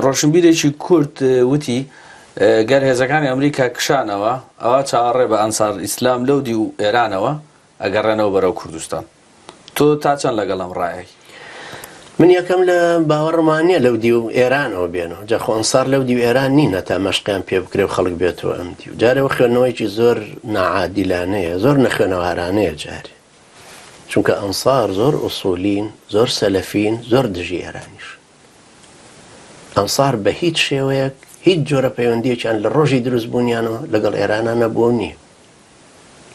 ڕۆشنبیرێکی کورد وتی، گەر هێزەکانی ئەمریکا کشانەوە، ئەوا چاوەڕێ بە ئەنسار ئیسلام لەو دیو ئێرانەوە ئەگەڕێنەوە بەرەو کوردستان. تۆ تا چەند لەگەڵ ئەم ڕایەی؟ من یەکەم لە باوەڕم وا نییە لەو دیو ئێرانەوە بێنەوە. جا خۆ ئەنسار لەو دیو ئێران نین هەتا مەشقیان پێ بکرێ و خەڵک بێتەوە ئەم دیو. جارێ ئەوە خوێندنەوەیەکی زۆر ناعادیلانەیە، زۆر نەخوێنەوارانەیە جارێ. چونکە ئەنسار زۆر ئوسوڵین، زۆر سەلەفین، زۆر دژی ئێرانیشن. ئەنسار بە هیچ شێوەیەک هیچ جۆرە پەیوەندیەکیان لە ڕۆژی دروست بوونیانەوە لەگەڵ ئێرانا نەبووە و نییە.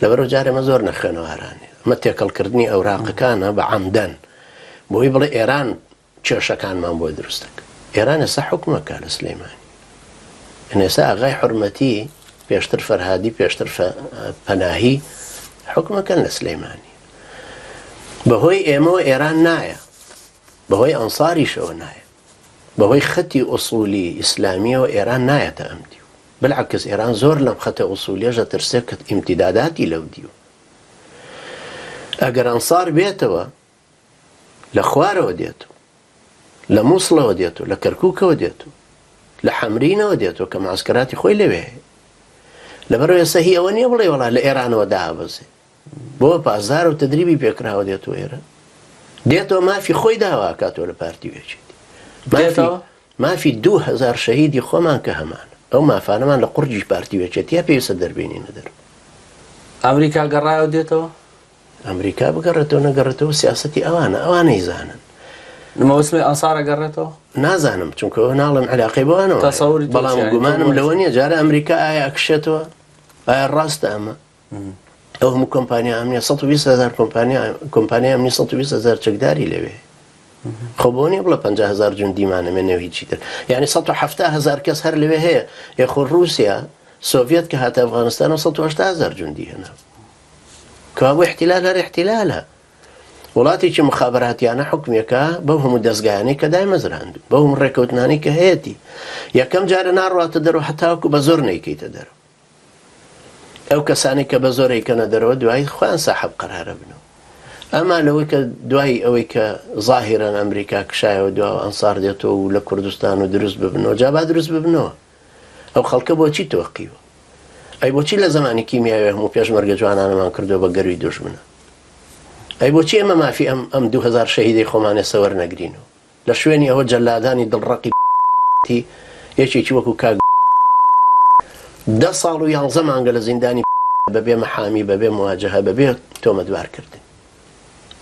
لەبەرئەوە جارێ ئەمە زۆر نەخوێنەوارانەیە. ئەمە تێکەڵکردنی ئەوراقەکانە بە عەمدەن بۆی بڵێ ئێران کێشەکانمان بۆ دروست دەکات. ئێران ئێستا حوکمەکە لە سلەیمانی. یعنی ئێستا ئاغای حورمەتی پێشتر فەرهادی پێشتر پەناهی حوکمەکەن لە سلەیمانی. بەهۆی ئێمەوە ئێران نایە. بەهۆی ئەنساریشەوە نایە. بەهۆی خەتی ئوسولی ئیسلامیەوە ئێران نایەتە ئەم دیو. بلعکس ئێران زۆر لەم خەتە ئوسولیەش دەترسێ کە ئیمتیداداتی لەو دیو. ئەگەر ئەنسار بێتەوە لە خوارەوە دێت و لە موسڵەوە دێت و لە کەرکوکەوە دێت و لە حەمرینەوە دێت و کە معسکەراتی خۆی لەوێ هەیە. لەبەرئەوە ئێستا هی ئەوە نییە بڵێ وەڵا لە ئێرانەوە دابەزێ. بۆ پاسدارە و تەدریبی پێکراوە دێتەوە ئێرە دێتەوە مافی خۆی داواکاتەوە لە پارتی و یەکێتی مافی مافی 2000 شەهیدی خۆمان کە هەمان ئەو مافانەمان لە قورگی پارتی و یەکێتیە پێویستە دەربێنینە دەر. ئەمریکا گەڕایەوە دێتەوە؟ ئەمریکا بگەڕێتەوە نەگەڕێتەوە سیاسەتی ئەوانە ئەوانەی زانن. مەوسمی ئەنسار ئەگەڕێتەوە؟ نازانم چونکە ئەوە ناڵێم علاقەی بەوانەوە بەڵام گومانم لەوە نییە جارە ئەمریکا ئایا ئەکشێتەوە ئایا ڕاستە ئەمە؟ ئەو هەموو کۆمپانیا ئەمنیە 120 هزار کۆمپانیا کۆمپانیا ئەمنی 120 هزار چەکداری لەوێ خۆ بۆ نیە بڵێ 50 هزار جوندیمان نەمێنێ و هیچی تر یعنی 170 هزار کەس هەر لەوێ هەیە یخۆ رووسیا سۆڤێت کە هاتە ئەفغانستان 180 هزار جوندی هێنا کەوابوو احتلال هەر احتلالە وڵاتێکی مخابراتیانە حکومێکە بەو هەموو دەستگایانەی کە دایمەزراند بەو هەموو ڕێکەوتنانەی کە هەیەتی یەکەم جارە ناڕاتە دەرەوە هەتاوەکو بە زۆر نەیکەیتە دەرەوە ئەو کەسانەی کە بە زۆر ئەیکەنە دەرەوە دوایی خۆیان ساحەب قەرارە بنەوە. ئەما لەوەی کە دوای ئەوەی کە زاهیرەن ئەمریکا کشایەوە دواوە ئەنسار دێتەوە و لە کوردستان و دروست ببنەوە جا با دروست ببنەوە. ئەو خەڵکە بۆچی تۆقیوە؟ ئەی بۆچی لە زەمانی کیمیاوی هەموو پێشمەرگە جوانانەمان کردووە بە گەروی دوژمنە؟ ئەی بۆچی ئێمە مافی ئەم ئەم 2000 شەهیدەی خۆمان ئێستا وەرنەگرینەوە؟ لە شوێنی ئەوە جەلادانی دڵڕەقی تی یەکێکی وەکو کاک دە ساڵ و یانزە مانگە لە زیندانی بەبێ مەحامی بەبێ مواجهە بەبێ تۆمەتبار کردن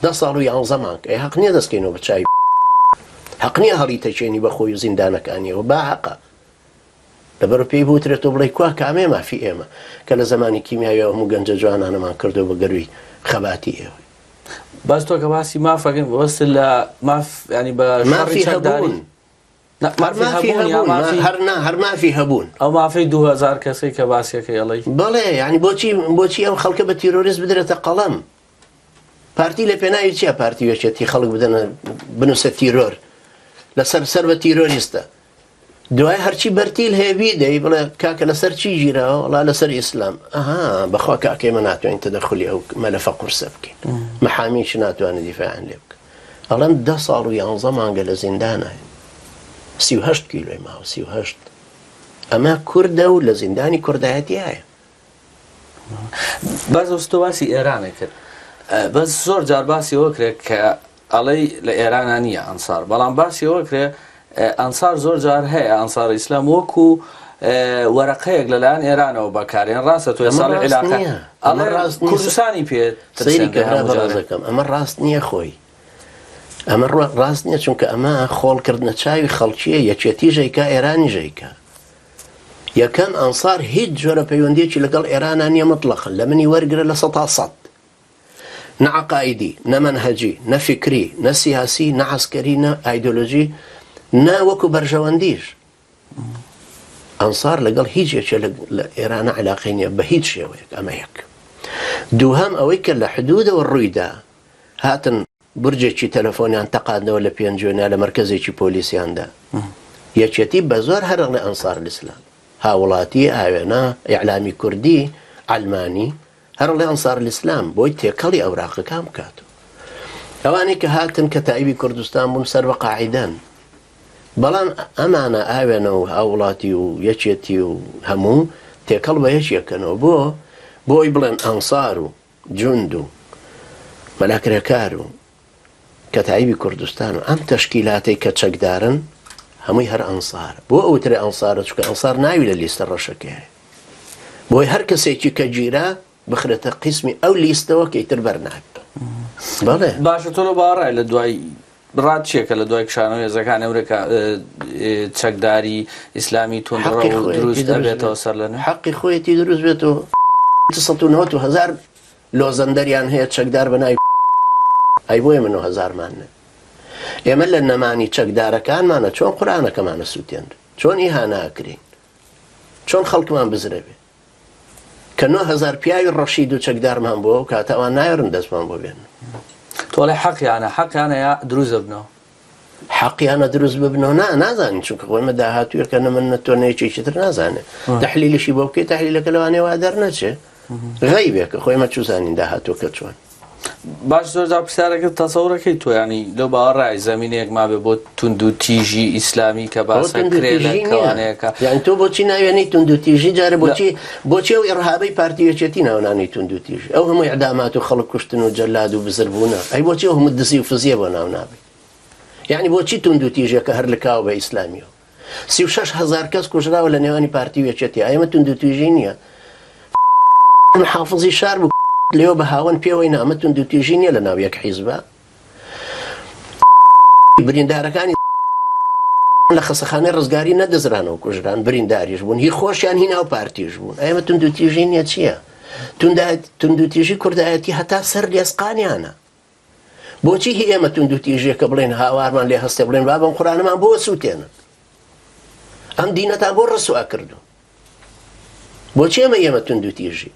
دە ساڵ و یانزە مانگ ئەی هەق نییە دەستکەینەوە بە چاوی هەق نییە هەڵی تەکێنی بە خۆی و زیندانەکانیەوە با هەقە لەبەر پێی بوترێت تۆ بڵێ کوا کامێ مافی ئێمە کە لە زمانی کیمیاوی هەموو گەنجە جوانانەمان کردو بە گەروی خەباتی ئێوە بەس تۆ کە باسی مافەکەن بەست لە ماف ینی بە مافی هەبوون هەر مافی هەبوون ئەو مافی 2000 کەسەی کە باسیەکەی ئەڵێ بەڵێ ینی بۆچی بۆچی ئەم خەڵکە بە تیرۆریست بدرێتە قەڵەم پارتی لە پێناوی چیە پارتی وێچێتی خەڵک بدەنە بنووسە تیرۆر لەسەر سەر بە تیرۆریستە دوای هەرچی بەرتیل هەیە بیدەی بڵێ کاکە لەسەر چی گیراوە وەڵا لەسەر ئیسلام ئەها بەخوا کاکە ئێمە ناتوانین تەدەخولی ئەو مەلەفە قورسە بکەین محامیش ناتوانێت دیفاعیان لێ بکە ئەڵێم دە ساڵ و یانزە مانگە لە زیندانە 38 کیلۆی ماوە 38 ئەمە کوردە و لە زیندانی کوردایەتی هەیە بەس تۆ باسی ئێرانە کرد بەس زۆر جار باسی ئەوە کرێت کە ئەڵێی لە ئێرانا نییە ئەنسار بەڵام باسی ئەوە کرێ ئەنسار زۆر جار هەیە ئەنسار ئیسلام وەکو وەرەقەیەک لەلایەن ئێرانەوە بەکارێن ڕاستە تۆ ساڵی عیلاقە ئەڵێ ڕاست کوردستانی پێ سەیری کە برا بەڕێزەکەم ئەمە ڕاست نییە خۆی ئەمە ڕاست نییە چونکە ئەمە خۆڵکردنە چاوی خەڵکیە یەکێتی ژەیکا ئێرانی ژەیکا یەکەم ئەنسار هیچ جۆرە پەیوەندیەکی لەگەڵ ئێرانە نییە مطلقا لە منی وەرگرە لە سەتا سەد نە عەقائیدی، نە مەنهەجی، نە فیکری، نە سیاسی، نە عەسکەری، نە ئایدۆلۆژی، نە وەکو بەرژەوەندیش. ئەنسار لەگەڵ هیچ یەکێ لە ئێرانە عەلاقەی نییە بە هیچ شێوەیەک، ئەمە یەک. دووهەم ئەوەی کە لە حدوودەوە ڕوویدا، هاتن بورجێکی تەلەفۆنیان تەقاندەوە لە پێنجوێن یا لە مەرکەزێکی پۆلیسیاندا. یەکێتی بە زۆر هەر ئەڵێ ئەنسار الاسلام. هاوڵاتی، ئاوێنە، ئیعلامی کوردی، عەلمانی، هەر ئەڵێ ئەنسار الاسلام بۆی تێکەڵی ئەوراقەکان بکات. ئەوانەی کە هاتن کەتائیبی کوردستان بوون سەر بە قاعیدەن. بەڵام ئەمانە ئاوێنە و هاووڵاتی و یەکێتی و هەموو تێکەڵ بە یەکێکەنەوە بۆ بۆی بڵێن ئەنسار و جوند و مەلا کرێکار و کەتایبی کوردستان و ئەم تەشکیلاتەی کە چەکدارن هەمووی هەر ئەنسارە. بۆ ئەوترێ ئەنسارە؟ چونکە ئەنسار ناوی لە لیستە ڕەشەکەی هەیە. بۆی هەر کەسێکی کە گیرا بخرێتە قیسمی ئەو لیستەوە کە ئیتر بەر نابێت. بەڵێ. باشە تۆ لەو باوەڕای لە دوای ڕات چییە کە لە دوای کشانەوەی هێزەکانی ئەمریکا چەکداری ئیسلامی توندڕەو حەقی خۆیەتی دروست دروست ئەبێتەوە بێت. سەر لە نوێ؟ حەقی خۆیەتی دروست بێتەوە. 190 هەزار لۆزەندەریان هەیە چەکدار بە ناوی ئەی بۆ ئێمە 9000مان نە ئێمە لە نەمانی چەکدارەکانمانە چۆن قورئانەکەمانە سووتێنرێ چۆن ئیهانە ئەکرێین چۆن خەڵکمان بزرەبێ کە 9000 پیاوی ڕەشید و چەکدارمان بووە و کاتە ئەوان نایەرن دەستمان بۆ بێن. تۆڵێ حەقیانە حەقیانە یا دروست دەبنەوە؟ حەقیانە دروست ببنەوە نا نازانین چونکە خۆ ئێمە داهاتوویەکە نە من نە تۆ نە یەکێکی تر نازانێ تەحلیلیشی بۆ بکەی تەحلیلەکە لەوانەیە وا دەرنەچێ غەیبێکە خۆ ئێمە چوزانین داهاتووەکە چۆن. باش زۆر جار پرسیارەکە تەسەورەکەی تۆ ینی لەو باوەڕای زەمینەیەک مابێ بۆ توندوتیژی ئیسلامی کە ئەوە باسە کرێ لە توندوتیژی نییە کەوانەیەکە یعنی تۆ بۆچی ناوێنەی توندوتیژی جارێ لە بۆچی بۆچی ئەو ئیڕهابەی پارتی و یەکێتی ناونانەی توندوتیژی ئەو هەموو ئیعدامات و خەڵک کوشتن و جەلاد و بزربوونە ئەی بۆچی ئەو هەموو دزی و فزیە بۆ ناو نابەی یعنی بۆچی توندوتیژیەکە هەر لکاوە بە ئیسلامیەوە 36 هەزار کەس کوژراوە لە نێوانی پارتی و یەکێتی ئەمە توندوتیژی نییە حافزی شار بوو لێوە بە هاوەن پێوەی نا ئەمە توندوتیژی نییە لە ناو یەک حیزبە بریندارەکانی لە خەسەخانەی ڕزگاری نەدەزرانەوە کوژران برینداریش بوون هی خۆشیان هی ناو پارتیش بوون ئەمە توندوتیژی نییە چییە؟ توندوتیژی کوردایەتی هەتا سەر لێسقانیانە بۆچی هی ئێمە توندوتیژیەکە بڵێن هاوارمان لێ هەستێ بڵێن بابم قورانەمان بۆ سووتێنن ئەم دینەتان بۆ ڕسوا کردو بۆچی ئێمە ئێمە توندوتیژی؟